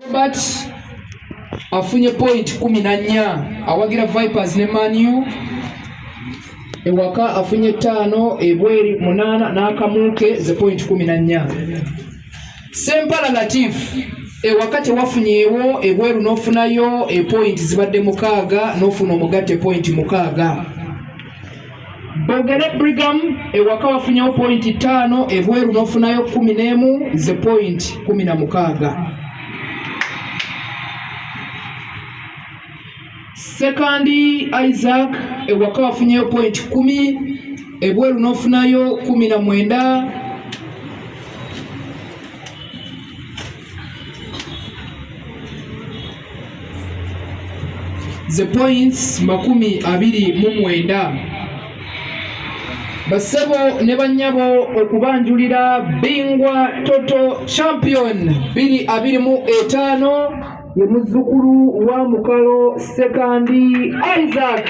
Robert afunye point 14, awagira Vipers ne Manu. Ewaka afunye 5, ebweri 8 n'akamuke ze point 14. Sempala Latif ewaka tewafunyeewo, ebweru n'ofunayo epoint zibadde 6, n'ofuna omugatte point 6. Bogere Brigham ewaka wafunyewo point 5, ebweru n'ofunayo 11 ze point 16. Sekandi Isaac ewaka wafunyeyo point 10, ebweru n'ofunayo 19. The points 29. Basebo ne bannyabo okubanjulira Bingwa Toto Champion 2025 ye muzzukulu wa Mukalo Sekandi Isaac.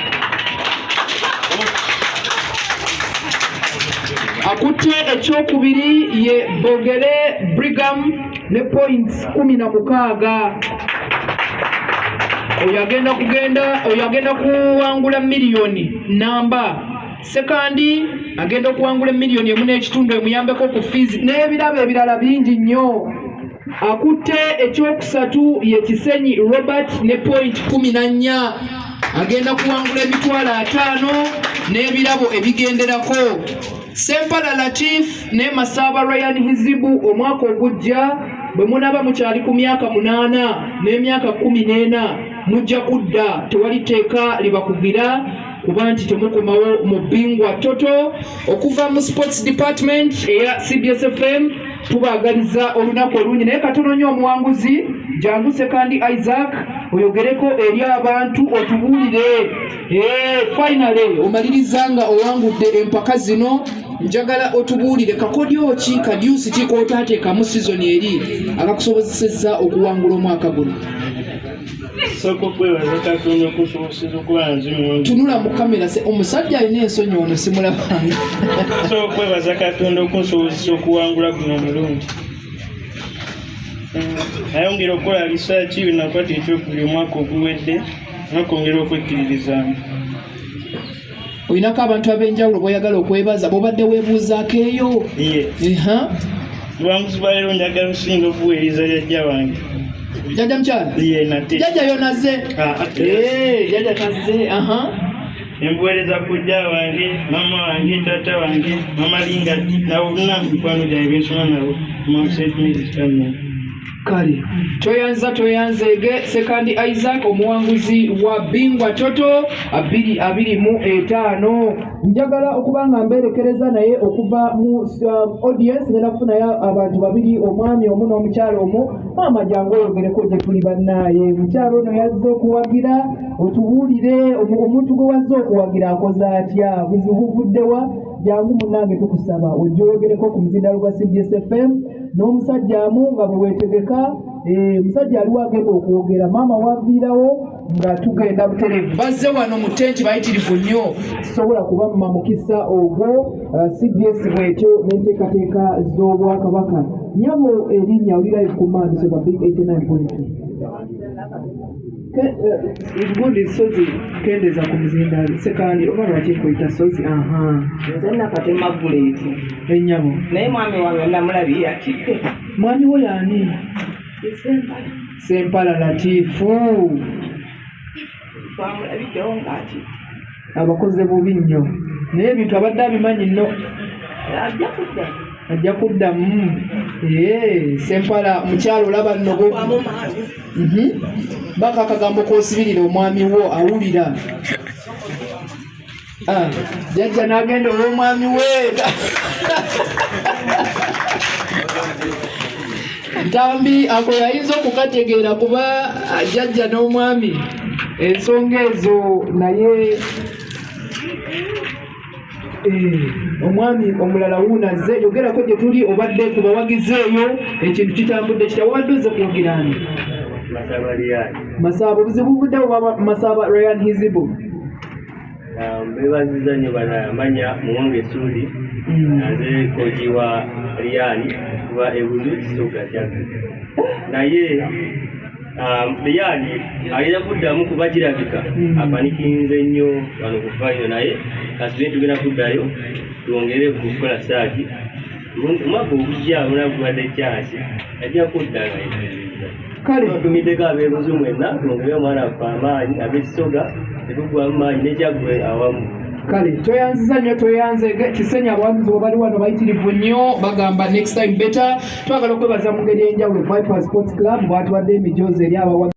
Akutte ekyokubiri ye Bogere Brigham ne points 16. Oyo agenda kugenda, oyo agenda kuwangula miliyoni namba. Sekandi agenda okuwangula miliyoni emu n'ekitundu emuyambeko ku fees n'ebirabo ebirala bingi nnyo. Akutte ekyokusatu ye Kisenyi Robert ne point 14. Agenda kuwangula emitwalo 5 n'ebirabo ebigenderako. Sempala Latif ne Masaba Ryan Hizibu omwaka ogujja bwe munaaba mukyali ku myaka 8 n'emyaka 14 mujja kudda, tewali tteeka libakugira kuba nti temukomawo mu Bingwa Toto. Okuva mu Sports Department eya CBS FM tubaagaliza olunaku olungi, naye katono nnyo omuwanguzi jangu Sekandi Isaac oyogereko eri abantu otubuulire. Finally omaliriza nga owangudde empaka zino, njagala otubuulire kakodyo ki, kadyusi ki k'otaateekamu sizoni eri akakusobozesezza okuwangula omwaka guno. Sooka okwebaza Katonda okusobozesa okuba nze omuwanguzi. Tunula mu kamera, omusajja alina ensonyi ono simulabanga. Sooka okwebaza Katonda okunsobozesa okuwangula guno omulundi. Nayongera okukola lisaaki bwe nakwata ekyokubiri omwaka oguwedde n'okwongera okwekkiririzaamu. Olinako abantu ab'enjawulo b'oyagala okwebaza b'obadde weebuuzaako eyo? Iye. Obuwanguzi bwa leero njagala osinga okuweereza jjajja wange. Jjajja mukyala? Iye, nate. Jjajja yonaze? Jjajja tazze, aha. Embuweereza kojja wange, maama wange, taata wange, maama Lingati, nabo bonna mikwano gyange bensoma nabo mu St. Mary's Terminal. Kale toyanza toyanzeege Sekandi Isaac omuwanguzi wa Bingwa Toto 2025. Njagala okuba nga mbeerekereza naye okuva mu audience ngenda kufunayo abantu babiri, omwami omu n'omukyala omu. Maama jangu oyogereko gye tuli bannaaye. Mukyala ono yazze okuwagira, otubuulire omuntu gwe wazze okuwagira akoze atya, buzibu buvuddewa? Jangu munnange tukusaba ojje oyogereko ku muzindalo gwa CBS FM n'omusajja amu nga bwe weetegeka. Omusajja aliwo agenda okwogera, maama waviirawo nga tugenda butereevu. Bazze wano mu tenti bayitirivu nnyo, sobola kubamma mukisa ogwo. CBS bwetyo n'enteekateeka z'Obwakabaka. Nnyabo erinnya oli live ku Mand Soga Big 89.2. Gundi Sozi kendeza ku muzindaalo Sekandi oba lwaki nkwita Sozi? Aha. Nze Nakatema Guleeti. Ennyabo. Naye mwami wange namulabye yakidde. Mwami wo y'ani? Sempala. Sempala Latifu. Twamulabiddewo ng'atidde. Abakoze bubi nnyo. Naye ebintu abadde abimanyi nno. Ajja kuddamu. Ajja kuddamu. Sempala mukyalo olaba nno Baka akagambo k'osibirira omwami wo awulira. Jjajja n'agenda ow'omwami we. Ntambi ako yayinza okukategeera kuba jjajja n'omwami ensonga ezo, naye omwami omulala wuuno azze, yogerako gye tuli, obadde ku bawagizi eyo, ekintu kitambudde kitya? Wabadde ozze kuwagira ani? Masaba Ryan. Masaba, obuzibu buvuddewo bwa Masaba Ryan Hizibu. Mbebaziza nnyo banamanya Muwonge Ssuudi, nze koji wa Ryan kuva e Buzu Kisoga Kyagwe. Naye Riyad agenda kuddamu kuba kirabika apanikinze nnyo wano ku final, naye kasubire tugenda kuddayo twongere kukola saaki omwaka ogujja munagubadde kyasi ajja kudda nga yetereeza. Kale. Tumiddeko abeebuzu mwenna twongere omwana waffe amaanyi, ab'ekisoga tetuggwamu maanyi nekyaggwe awamu. Kale, tweyanziza nnyo, tweyanze Kisenyi. Abawagizi bwe bali wano bayitirivu nnyo, bagamba next time better. Twagala okwebaza mu ngeri ey'enjawulo Viper Sports Club bwatuwadde emijoozi eri abawagizi.